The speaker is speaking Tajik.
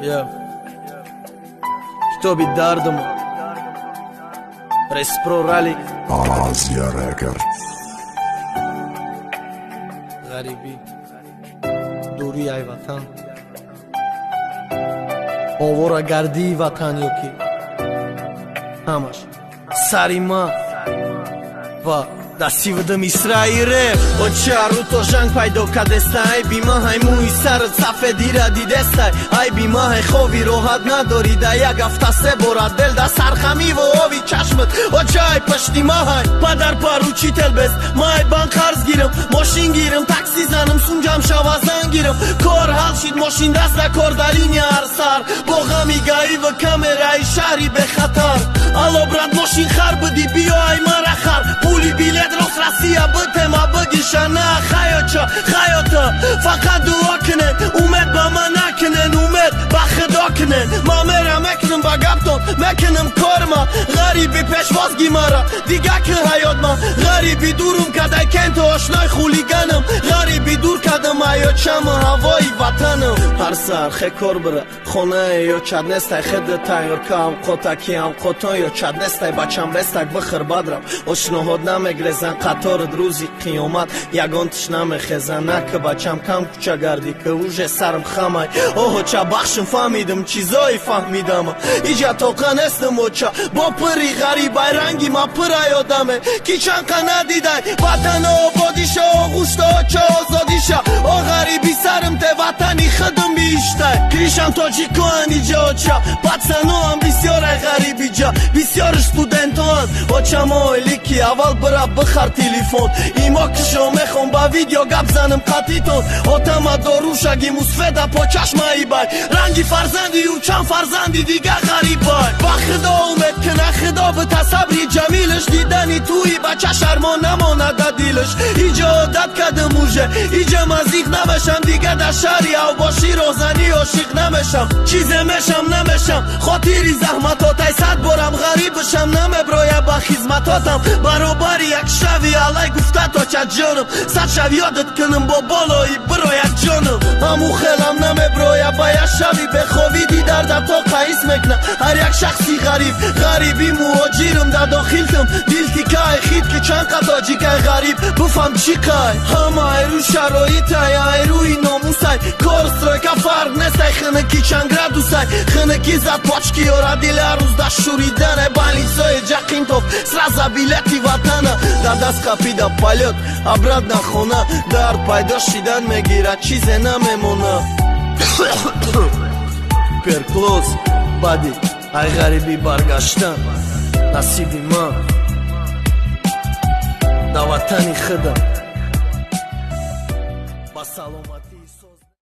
Yeah. Китоби дардум Респро Ралик. Азия Рекорд. Ғарибӣ, дурии ай ватан, оворагардии ватан ё ки ҳамаш сари ма ва дастивидим исраи реп. Оча, рӯто жанг пайдо кадеста, ай бима ҳай мӯи сарат сафедира дидестай, ай бима ҳай хоби роҳат надорӣ, да як ҳафта се бора дел да сархамиву ови чашмат. Оча, ай пашти ма ҳай падар поручитель бест, ма ай банк қарз гирам, мошин гирам, такси занам, сумҷам шава, зан гирам. Кор ҳал шид, мошин даст да кор, да линия ҳар сар бо ғами гаиву камераи шаҳри бехатар. Алло, брат, мошин хар бидӣ, биё ай мара хар, пули билет рост Россия битема бигиша. На хаёча, хаёта фақат дуо кунед, умед ба ман накунен, умед ба худо кунед. Ман мера мекунам, ба гаптон мекунам корма, ғариби пешвоз гимара дига ки ҳаётма. Ғариби дурум кадай кенту ошной хулиганам, ғариби дур кадам аёчаму ҳавои ватанам. Ҳар саҳар хе кор бира, хонае ё чад нестай, хеда тайёр ка авқота ки авқотон ё чад нестай. Бачам бестак бихӯр, бадрав, ошноҳот намегрезан, қаторат рӯзи қиёмат ягон тиш намехезан. Наки бачам кам кӯча гардӣ, ки уже сарм хамай. Оҳоча, бахшим, фаҳмидим чизое фаҳмидама, иҷа тоқа нестам, оча, бо пири ғарибай ранги ма пирай одаме ки чанқа надидай. Ватана ободиша, оғушта оча озодиша. О ғариби, сарм те ватани худм бииштай. Кришам тоҷикоан иҷа, оча, пацаноам бисёрай ғарибиҷа, бисёр студентоан. Очамо ойлики аввал бира бихар телефон, имо кишо мехон ба видео гап занам қатитон. Отама дорушаги мусфеда по чашмаибай, ранги фарзанди ӯ чанд фарзанди дига ғарибай. Ба худо умед кина, худо бита сабри ҷамилаш, дидани туи бача шармон намонада дилаш. Иҷа одат кадам уже, иҷа мазиқ намешам дига, дар шаҳри авбошӣ розанӣ ошиқ намешам. Чизе мешам намешам, хотири заҳматотай сад борам ғариб бишам, намеброя ба хизматотам баробари як шави алай гуфта. Точа ҷонам, сад шав ёдат кунам, бо болои бирояд ҷонам, ҳаму хелам намеброя ба як шави бехобӣ. Дидарда то қаис мекуна ҳар як шахси ғариб. Ғариби муҳоҷирам да дохилтам дил тикай хит, ки чанд қа тоҷикай ғариб, буфам чӣ қай. Ҳама айрӯ шароитай, айрӯи номусай, кор стройка фарқ нестай, хинаки чанд градусай, хинаки зад почки ёра, дил ҳар рӯз да шуриданай. Больницаи ҷақинтов сразу билети ватана дар даст қапида, полёт обратно хона. Дард пайдо шидан мегирад, чизе намемона. Перклоз баъди ай ғарибӣ баргаштан насиби ман дар ватани худам ба саломатии.